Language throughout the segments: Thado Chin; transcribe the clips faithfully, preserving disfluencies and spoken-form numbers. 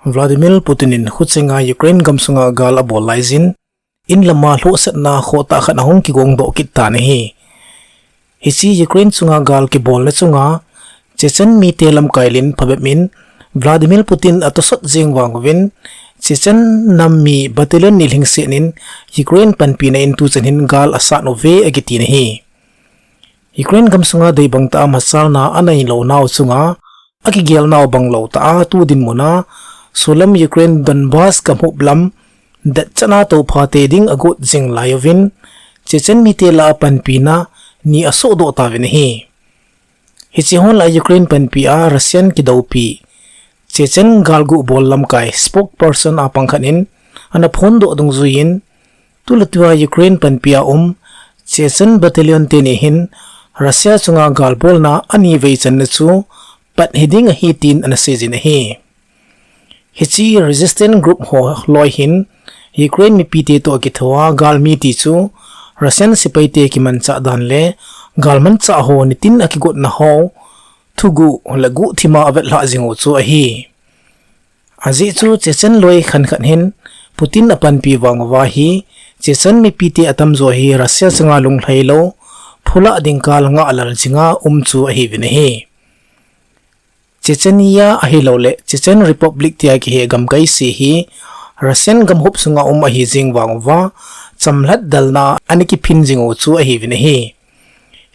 Vladimir Putin in khuchenga Ukraine gamsunga gal abol laijin, in lama lhohsetna khohtah khat ahung kigongdoh kit tan ahi. Hiche Ukraine chunga gal kibolna chunga Chechen mite lamkai len phabep in Vladimir Putin atosot jeng vang uvin, Chechen nam mi battalion ni lhingset in Ukraine panpina in tuchan hin gal asat uve akitin ahi. Ukraine gamsunga deibang tah a machalna anei lou nau chunga, akigel nau bang lou tah a tu dinmun a, solam Ukraine Donbas gamhup lam, detchan a tophate ding agot jing lai uvin, Chechen mite lah a panpina ni asohdoh tauvin ahi. Hiche hon lah a Ukraine panpi a Russian kidoupi, Chechen galgu bol lamkai spokesperson a pang khat in, ana phondoh dungjuiyin, tuletua Ukraine panpi a um, Chechen battalion teni hin, Russia chunga galbolna anivei channa chu, pat hiding ahi tin ana seijin ahi. Hiche resistance group ho loi hin, Ukraine mipite toh akithoa galmi ti chu, Russian sepaite kimanchah dan le, galmanchah ho nitin akigotna ho, thuguh le guhthima avetlhah jing u chu ahi. Ajeh chu Chechen loi khankhat hin, Putin apanpi vang uva hi, Chechen mipite atamjo hi Russia chunga lunglhai lou, phulah ding kal ngahlel jinga um chu ahiuvin ahi. Chechnya ahilouleh Chechen Republic tia kihe gamkai se hi Russian gamhup sunga um ahi jeng vang uva, chamlhat dalna ana kiphin jing u chu ahiuvin ahi.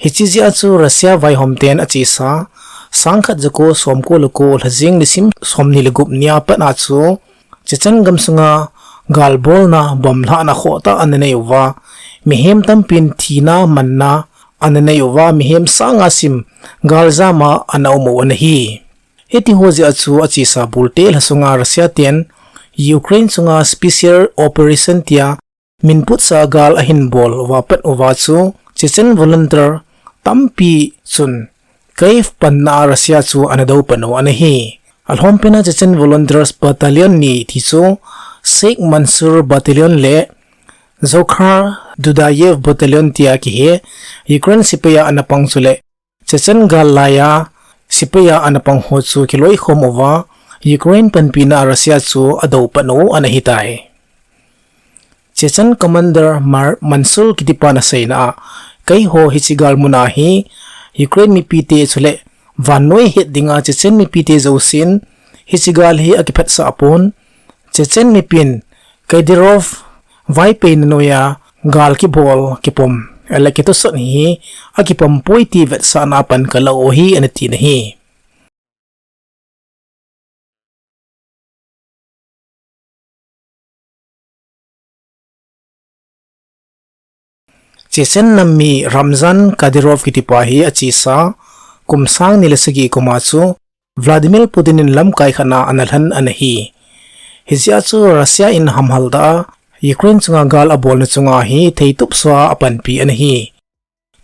Hiche jeh a chu Russia vaihomten achesa, sangkhat jako somko le ko lhajing nisim somni le gup nia pat a chu, Chechen gamsunga galbolna bomlhahna khohtah ana nei uva, mihem tampin thina manna ana nei uva, mihem sang nga sim galjam a ana um u ana hi. Hitiho jeh a chu achesa bulte lhasunga Russia ten Ukraine chunga special operation tia minputsa gal ahin bol uva pat uva chu Chechen volunteer tampi chun Kyiv panna a Russia chu ana dou pan u ana hi. Alhompena Chechen Volunteers Battalion ni ti chu Sheikh Mansour Battalion le Zokhar Dudayev Battalion tia kihe Ukraine sepai a ana pang chule Chechen gal laiya sepai a ana pang ho chu kiloikhom uva Ukraine panpina a Russia chu adou pan u ana hitai. Chechen Commander Mar-, Mansour kitipan aseina a, keiho hiche gal muna hi Ukraine mipite chule vannoi het dinga Chechen mipite jousen hiche gal hi akiphatsah pon, Chechen mipin Kadyrov vaipeina noiya gal kibol kipom, ele kitosot hi akipom poi ti vetsahna a pan kala u hi ana tina hi. Chechen nam mi Ramzan Kadyrov kitipa hi achesa kum sang ni le sagi kuma chu Vladimir Putin in lamkai khat a ana lhan ana hi. Hijeh a chu Russia in hamhal tah a Ukraine chunga gal abolna chunga hi theitupsua apanpi ana hi.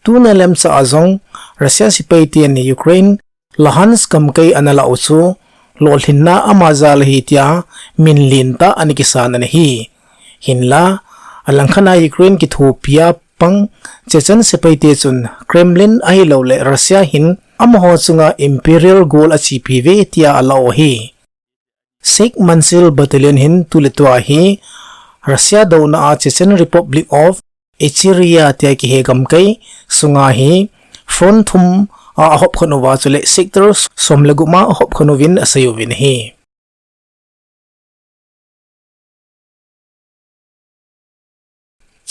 Tuna lemchah a jong Russia sepai ten Ukraine Luhansk gamkai ana la u chu lolhinna ama jal ahi tia min lentah ana kisan ana hi. Hinla, alangkhat a Ukraine kithopia pang Chechen sepaite chun Kremlin ahilouleh Russia hin amaho chunga Imperial Goal achepi uve tia ala u ahi. Sheikh Mansour Battalion hin tuletua hi Russia douna a Chechen Republic of Ichkeria tia kihe gamkai sunga hi front thum a ahop khon uva chule sector som le gup a ahop khon uvin asei uvin ahi.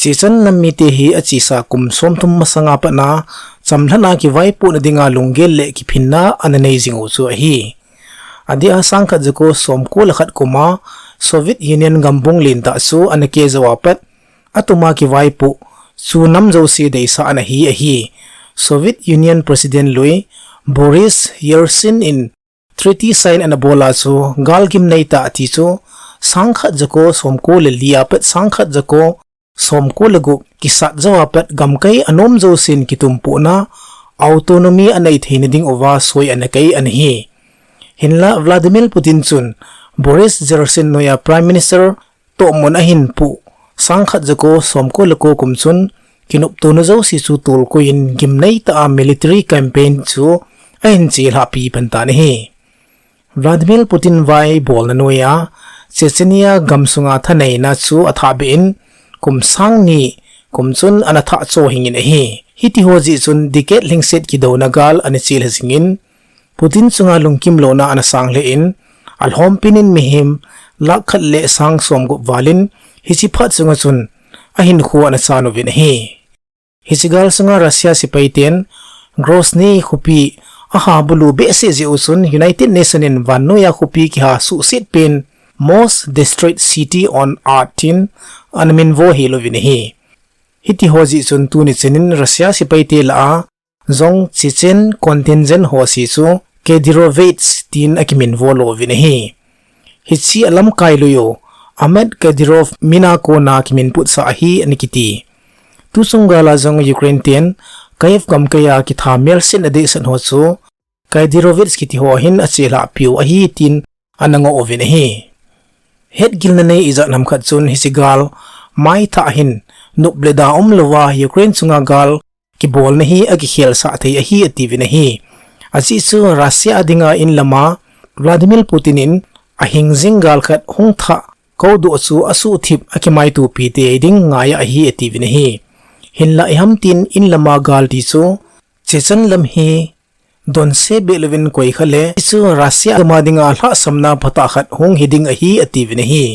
Chechen nam mite hi achesa kum somthum masanga pat a chamlhatna kivaipohna dinga lunggel le kiphinna ana nei jing u chu ahi. Adeh a sangkhat jako somko le khat kuma Soviet Union gambung lentah chu ana keh jou a pat atuma kivaipoh chu nam jouse deisah ana hi ahi. Soviet Union President lui Boris Yeltsin in treaty sign ana bol a chu gal gimneitah ti chu sangkhat jako somko le li a pat sangkhat jako somko le gup kisat jou a pat gamkai anom jousen kitumpohna autonomy anei theina ding uva soi ana kai ana hi. Hinla Vladimir Putin chun Boris Yeltsin noiya Prime Minister tohmun ahin poh, sangkhat jako somko le ko kum chun kinoptona jouse chu tolkoiyin gimneitah a military campaign chu ahin chelhahpi pan tan ahi. Vladimir Putin vai bolna noiya Chechnya gamsunga thaneina chu athah behin kum sang ni kum chun ana thah cho hingin ahi. Hitiho jeh chun decade lhingset kidouna gal ana chil jingin, Putin chunga lungkimlouna ana sang lheh in, alhompin in mihem lakh khat le sang somgup valin hiche phat chunga chun ahinkho ana chan uvin ahi. Hiche gal sunga Russia sepaiten Grozny khopi aha bulu behseh jeh u chun United Nation in vannoiya khopi kiha suhset pen most destroyed city on earth tin ana minvo hel uvin ahi. Hitiho jeh chun tuni chenin Russia sepaite lah a jong Chechen contingent ho se chu Kadyrovets tin akiminvo lo uvin ahi. Hiche alamkai lui u Ahmed Kadyrov mina kona kiminputsah ahi ana kiti. Tuchung gala jong Ukraine ten Kyiv gamkaiya kitha melsetna dehset ho chu Kadyrovets kitiho hin achelhah piu ahi tin ana ngoh uvin ahi. Hetgilna nei ijat ham khat chun hiche gal maithah hin nop le da umlouva Ukraine chunga gal kibolna hi akikhelsah thei ahi atiuvin ahi. Ajeh chu Russia dinga inlama Vladimir Putin in ahing jing gal khat hung thah koudoh chu asuhthip akimaitopi tei ding ngaiya ahi atiuvin ahi. Hinlah ihamtin inlama gal ti chu Chechen lam hi donse behlouvin koikha le chu Russia gama dinga lhahsamna phatah khat hung hiding ahi atiuvin ahi.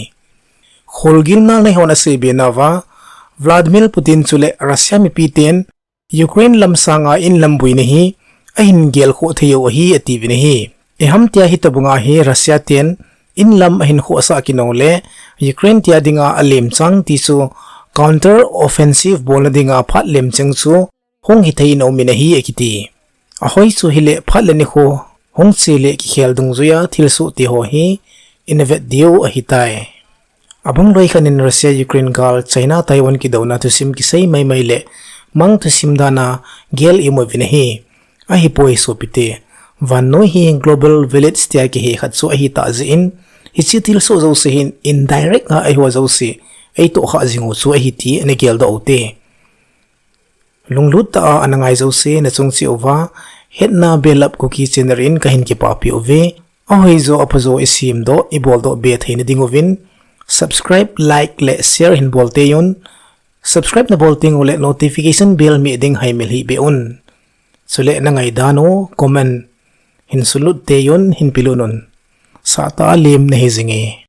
Kholgilna neihon aseibe nauva Vladimir Putin chule Russia mipiten Ukraine lam sanga inlam buina hi ahin gelkhoh theiu ahi atiuvin ahi. Ihamtia hitobanga hi Russia ten inlam ahin khohsah kinong le Ukraine tia dinga alemchang ti chu counter offensive bolna dinga phat lemcheng chu hung hithei in aumin ahi akiti. Ahoi chu hile phat le nikho hung che le kikhel dungjuiya thilsoh tiho hi ina vet diu ahitai. Abang loi khat in Russia Ukraine gal, China Taiwan kidouna thusim kisei maimai le mang thusim dana gel imu uvin ahi. Ahipoi sopite, vannoi hi global village tia kihe khat chu ahitah jeh in, hiche thilsoh jouse hin indirect a eiho jouse eitohkhah jingu chu ahi ti ana geldoh ute. Lunglut tah a ana ngai jouse nachung cheh uva Hetna Belap Kuki channel in kahin kipahpi uve. Ahoijo aphajo isemdoh iboldoh be theina dinguvin subscribe, like le share hin bol teiyun. Subscribe nabol tengule notification bell meh ding haimil hih beh un. Chule nangai dan u comment hin sunlut teiyun, hin pelut un. Sahtah a lem nahi jinge.